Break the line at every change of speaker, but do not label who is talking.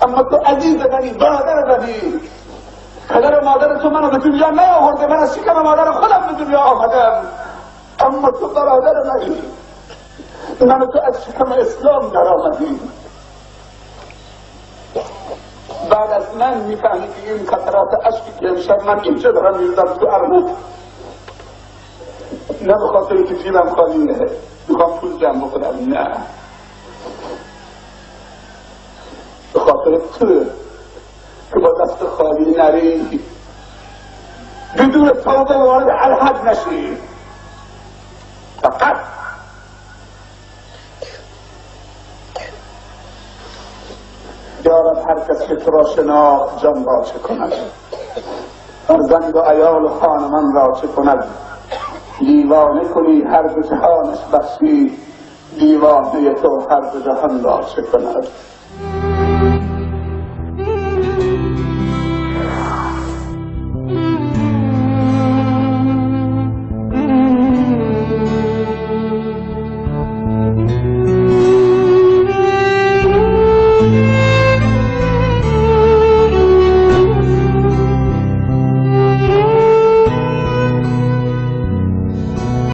اما تو عزیز منی، برادر منی. پدر و مادر تو منو به دنیا نیاورده، من از شکم مادر خودم به دنیا آمدم. اما تو برادر منی، منو تو از شکم اسلام در آمدی. بعد از من میفهمی که این قطرات اشکی که امشب من اینجا دارم میریزم تو ارمک، نه به خاطر که جیبم خالیه میخوام پول جمع بکنم، نه، به خاطر تو که با دست خالی نری، بدون توبه وارد الحد نشی. فقط یارب هر کس که تو را شناخت جان را چه کند، فرزند و عیال و خانمان را چه کند. دیوانه کنی هر دو جهانش بخشی، دیوانه تو هر دو جهان را چه کند.